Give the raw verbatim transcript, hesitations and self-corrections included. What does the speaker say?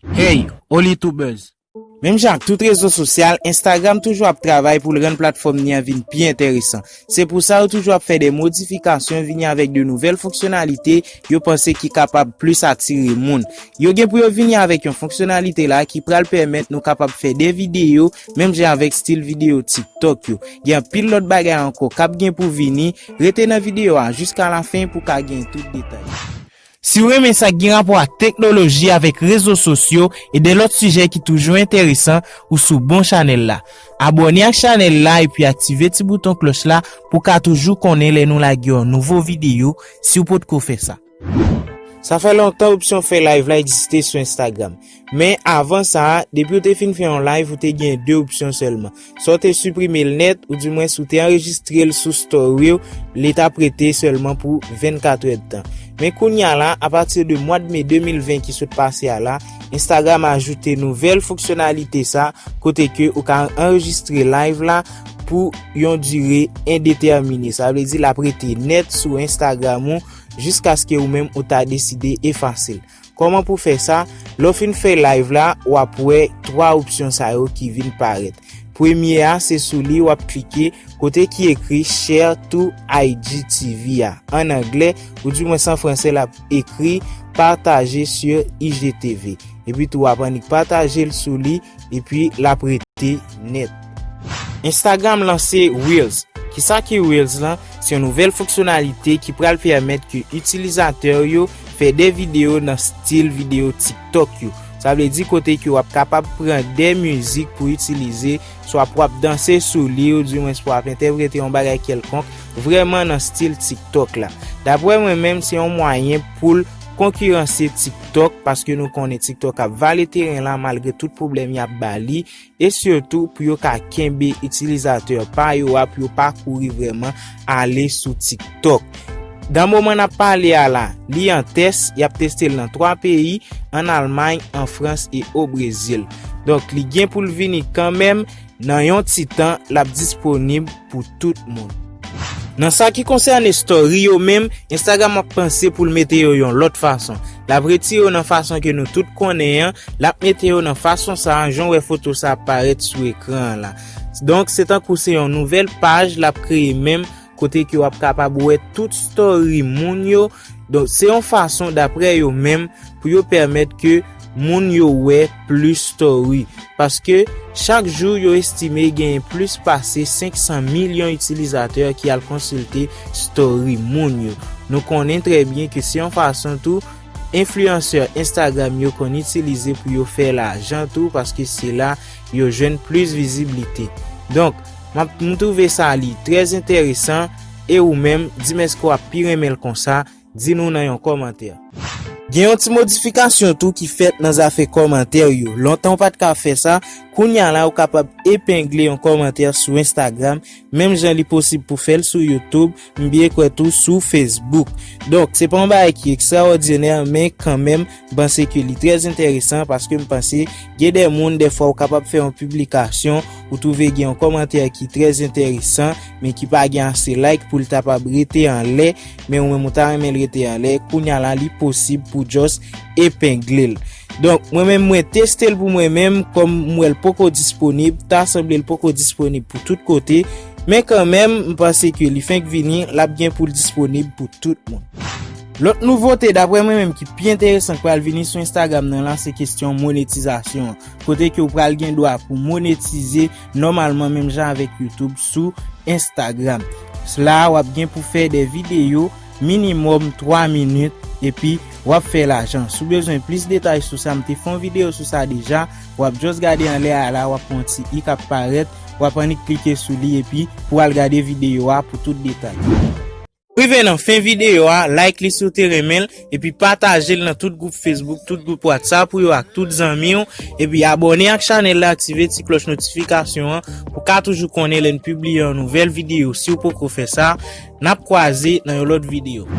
Hey, Olitubers! Menm jan ak tout rezo sosyal, Instagram toujou ap travay pou l rann platfòm li an vin pi enteresan. Se pou sa yo toujou ap fè de modifikasyon, vini avèk de nouvèl fonksyonalite yo panse ki kapab plis atire moun. Yo gen pou yo vini avèk yon fonksyonalite la ki pral pèmèt nou kapab fè de videyo, menm jan avèk stil videyo TikTok yo. Gen anpil lòt bagay ankò k ap gen pou vini. Rete nan videyo a jiska lafen pou w ka gen tout detay. Si w renmen sa k gen rapò ak teknoloji, avèk rezo sosyo e de lòt sijè ki toujou enteresan, ou sou bon chanèl la. Abòne ak chanèl la epi aktive ti bouton klòch la pou w ka toujou konnen lè nou lage yon nouvo videyo, si w potko fè sa. Sa fè lontan opsyon fè live la egziste sou Instagram. Men avan sa a, depi w te fin fè yon live, ou te gen de opsyon sèlman. Swa w te siprime l nèt, oudimwens ou te anrejistre l sou story w, li t ap rete sèlman pou vennkat èdtan. Men kounye a la, apati de mwa de me de mil ven ki sot pase a la, Instagram ajoute nouvèl fonksyonalite sa, kote ke ou ka anrejistre live la pou yon dire endetèmine. Sa vle di l ap rete nèt sou Instagram ou jiskaske ou menm ou ta deside efase l. Kòman pou fè sa? Lè w fin fè live la, w ap wè twa opsyon sa yo ki vin parèt. Premye a, se sou li w ap klike kote ki ekri Share to I G T V a, an anglè, oudimwens an fransè, l ap ekri Partager sur I G T V. Epi tou, w ap annik pataje l sou li, epi l ap rete nèt. Instagram lanse Reels. Kisa ki Reels lan? Se yon nouvèl fonksyonalite ki pral pèmèt ke itilizatè yo fè de videyo nan stil videyo TikTok yo. Sa vle di kote ke w ap kapab pran de mizik pou itilize, swa pou w ap danse sou li, oudimwens pou w ap entèprete yon bagay kèlkonk, vrèman nan stil TikTok la. Daprè mwen menm, se yon mwayen pou l konkiranse TikTok, paske nou konnen TikTok ap vale teren la malgre tout pwoblèm y ap ba li, e sitou pou yo ka kenbe itilizatè pa yo a, pou yo pa kouri vrèman ale sou TikTok. Nan moman n ap pale a la, li an tès, y ap teste l nan twa peyi, an Almay, an Frans e o Brezil. Donk, li gen pou l vini kanmenm, nan yon ti tan, l ap disponib pou tout moun. Nan sa ki konsène story yo menm, Instagram ap panse pou l mete yo yon lòt fason. L ap retire yo nan fason ke nou tout konnen an, l ap mete yo nan fason sa a, jan w wè foto sa ap parèt sou ekran an la. Donk, se tankou se yon nouvèl paj l ap kreye menm, kote ke w ap kapab wè tout story moun yo. Donk, se yon fason, daprè yo menm, pou yo pèmèt ke moun yo wè plis story. Paske chak jou, yo estime genyen plis pase senk san milyon itilizatè ki al konsilte story moun yo. Nou konnen trè byen ke se yon fason tou enfliyansè Instagram yo konn itilize pou yo fè lajan tou, paske se la yo jwenn plis viziblite. Donk, m ap, m twouve sa li trè enteresan, e ou menm, di m èske w ap pi renmen l konsa, di nou nan yon kòmantè. Gen yon ti modifikasyon tou ki fèt nan zafè kòmantè yo. Lontan w pa t ka fè sa, kounye a la ou kapab epengle yon kòmantè sou Instagram, menm jan li posib pou fè l sou YouTube, m byen kwè tou sou Facebook. Donk, se pa yon bagay ki ekstraòdinè, men kanmenm, m panse ke li trè enteresan, paske m panse gen de moun, dèfwa ou kapab fè yon piblikasyon, ou twouve gen yon kòmantè ki trè enteresan, men ki pa gen ase like pou l kapab rete anlè, men ou menm ou ta renmen l rete anlè, kounye a la li posib pou just epengle l. Donk, mwen menm mwen teste l pou mwen menm, kòm m wè l poko disponib, ta sanble l poko disponib pou tout kote, men kanmenm, m panse ke li fenk vini, l ap gen pou l disponib pou tout moun. Lòt nouvote, daprè mwen menm, ki pi enteresan k pral vini sou Instagram nan la, se kesyon monetizasyon an. Kote ke w pral gen dwa pou monetize nòmalman menm jan avèk YouTube sou Instagram. La, w ap gen pou fè de videyo minimòm twa minit, epi w ap fè lajan. Si w bezwen plis detay sou sa, m te fè yon videyo sou sa deja. W ap just gade anlè a la, w ap wè yon ti i k ap parèt. W ap annik klike sou li, epi pou w al gade videyo a pou tout detay. Rive nan fen videyo a, like li si w te renmen l, epi pataje l nan tout gwoup Facebook, tout gwoup WhatsApp ou yo ak tout zanmi w, epi abòne ak chanèl la, aktive ti klòch notifikasyon an pou w ka toujou konnen lè n pibliye yon nouvèl videyo. Si w poko fè sa, n ap kwaze nan yon lòt videyo.